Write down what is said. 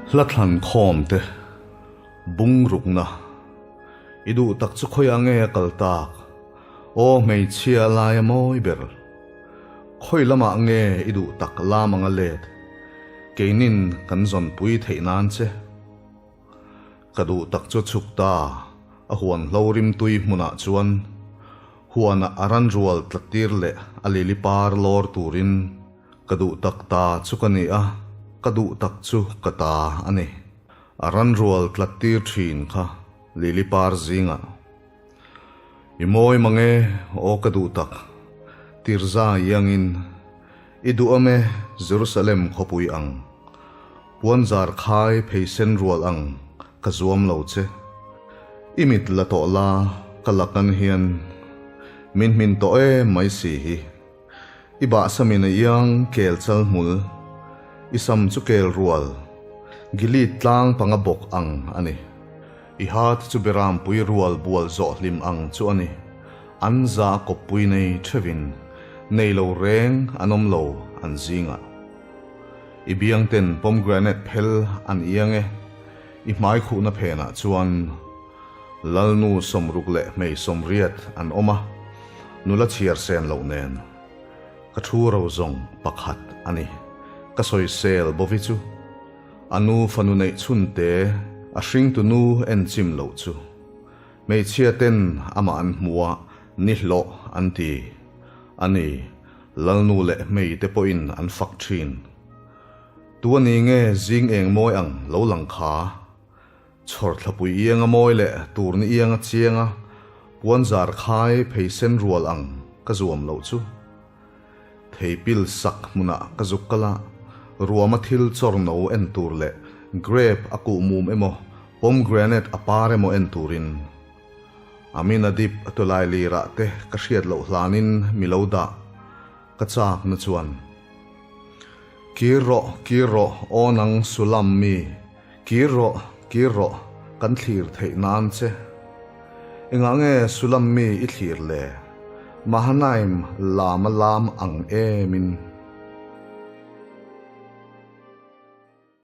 Hla thlan khawm te bung rukna i duh tak chu khawiah nge a kal tak? Aw hmeichhia laia mawi ber. Khawi lamah nge i duh tak lam anga let? Keinin kan zawnpui theih nan che. Ka duh tak chu chhuk ta, a huan hlo rimtui hmunah chuan huanah a ran rual tlatir leh a lili par lawr turin ka duh tak ta chu ka ni a, ka duh tak chu ka ta a ni. A ran rual tlatir thin kha lili par zingah. I mawi mange aw ka duh tak, Tirza iangin i duh am e Jerusalem khawpui ang, Puanzar khai pheisen rual ang ka zuam lo che. I mit la tawh la ka lakan hian min hmin tawh em mai si hi. I bahsamin a iang kel chal hmul, i sam chu kel rual, Gilead tlang panga bawk ang a ni. I hat chu Berampui rual bual zawh hlim ang chu a ni. An za kawppui nei theuhin, nei lo reng an awm lo an zingah. I biangten pomegranate phel an iang e, i hmai khuhna phenah chuan Lalnu 60 leh hmei 80 an awm a, nula chhiar sen loh nen. Ka thu ro zawng pakhat a ni. Ka sawisel Bovi chu. A nu fanu neih chhun te a hringtu nu en chim loh chu. Hmeichhia ten amah an hmu a, ni hlawh an ti. A ni, Lalnu leh hmei te pawhin an fak thin. Tu a ni nge zing eng mawi ang lo lang kha? Chhawrthlapui ianga mawi leh turni ianga chianga puanzar khai pheisen rual ang ka zuam loh chu. Theipil sak hmunah ka zuk kal a, ruama thil chawr no en tur leh grape a kuh mum emaw pomegranate a par emaw en turin. Aminadip a tulai lirah te ka hriat loh hlanin mi lo dah ka chakna chuan, Kir rawh, kir rawh, aw nang Sulam mi, kir rawh, kir rawh, kan thlir theih nan che. Engah nge Sulam mi i thlir le? Mahanaim lama lam ang emin.